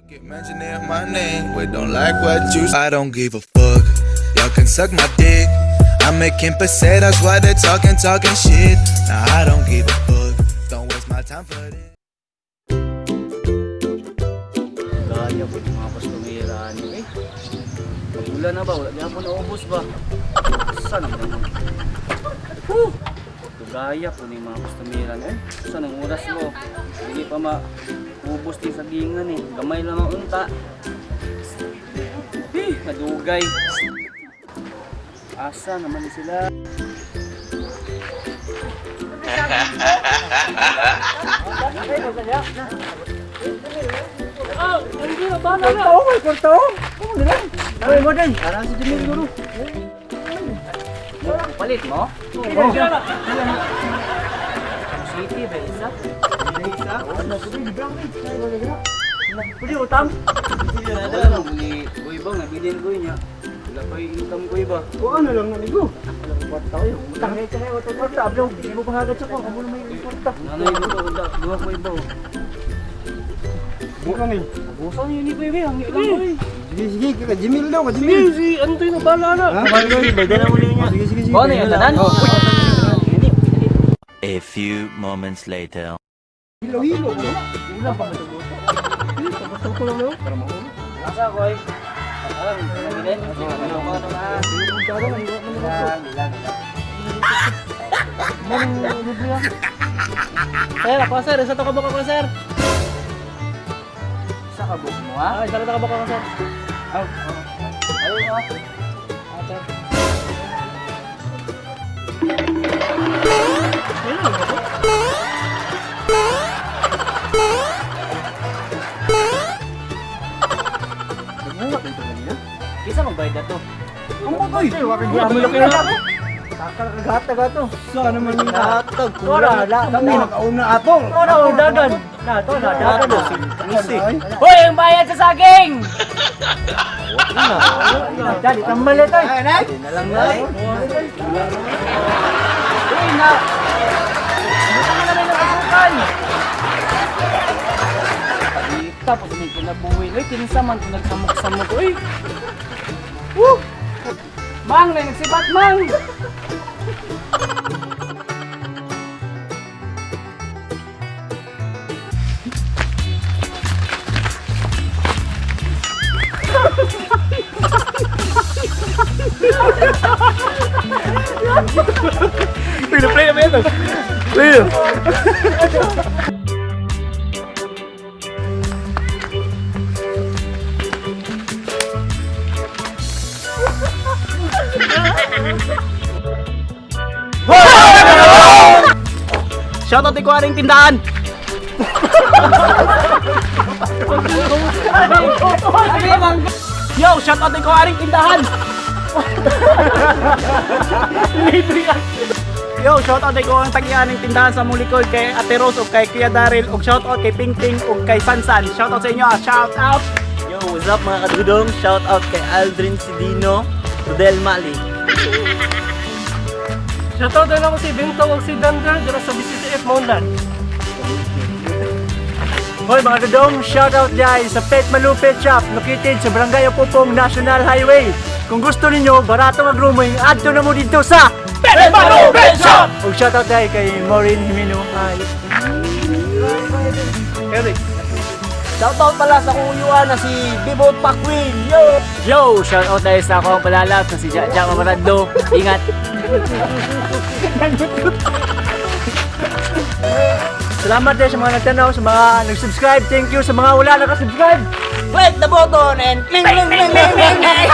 Get mentioning my name, we don't like what you. I don't give a fuck. Y'all can suck my dick. I'm making pesetas while they're talking, talking shit. Nah, I don't give a fuck. Don't waste my time for this. Gaya po yung mga kustumera ano eh. Pag na ba, wala niya po naubos ba? Saan naman naman? Woo! Dugaya po ni mga kustumera eh. Saan ang oras mo? Hindi pa maubos din sa gingan eh. Gamay lang ang unta. Eh, madugay. Asa naman ni sila? Palit mo? City ba isa? Pwede utang. Wala lang, ni Boy Bang, nabilin ko niya. Wala pa yung income ko iba. O ano lang nanigo. Kwarta kayo. Utang na ito na utang kwarta. Ablaw, hindi mo pangagat sa ko. Kamo na may kwarta. Nanay ko to, wala, duha ko iba. Bukan ni. Busan yun ni Boy Bang, ang ilang ko eh. Sige, sige, ka Jimil daw, ka Jimil. Si Antoy na bala na. Ha? Bagay na muli niya. Sige, sige, sige. Oh, ano yun, tanan? Oh. A few moments later. Hilo, hilo. Ulang pa matuguto. Gusto ko lang no. Asa ko ay? Alam, nabilin. Ano ko na? Ilang, ilang, ilang. Sir, ako sir, isa to ka ba ko sir? Isa ka book mo ha? Ah, isa to ka ba ko sir? Aw, oh. Ayun mo. Ah, sir. Isa magbayad na to. Ang butoy. Wala na ako. Kakagata ka to. Saan naman yung hatag? Wala, wala. Kami nakauna ato. Wala, wala, dagan. Na, to, na, dagan. Misi. Hoy, ang bayad sa saging! Dali, tambal ito. Na lang na. Uy, na! Buta mo naman ng asukal! Tapos may kinabuhi. Uy, kinsa man kung nagsamok-samok. Uy! Woo! Mang, na nagsibat, mang! Play na ba yan? Play. Shoutout ko aring tindahan! Yo, shoutout ko aring tindahan! Yo, shoutout ko ang tagian ng tindahan sa mong likod kay Ate Rose ug kay Kuya Daryl ug shoutout kay Ping Ping ug kay Sansan. Shoutout sa inyo, ah. Shout out. Yo, what's up mga kadudong? Shout out kay Aldrin Sidino, Rodel Mali. Shoutout din ako si Bento ug si Dandel dira sa BCCF Mountain. Hoy mga dudong, shout out dyan sa Pet Malupet Shop located sa Barangay Opopong National Highway. Kung gusto ninyo, barato mag-rooming, adto na mo dito sa Pet Malupet Shop! Ug shout out dahil kay Maureen Jimeno. Hi. Eric. Shout out pala sa kuyuan na si Bibot Paquin. Yo! Yo, shoutout tayo sa akong palalap na si Jaja Mamarando. Ingat! Salamat din sa mga nagtanaw, sa mga nag-subscribe. Thank you sa mga wala nakasubscribe. Click the button and cling, cling, cling, cling, cling, cling.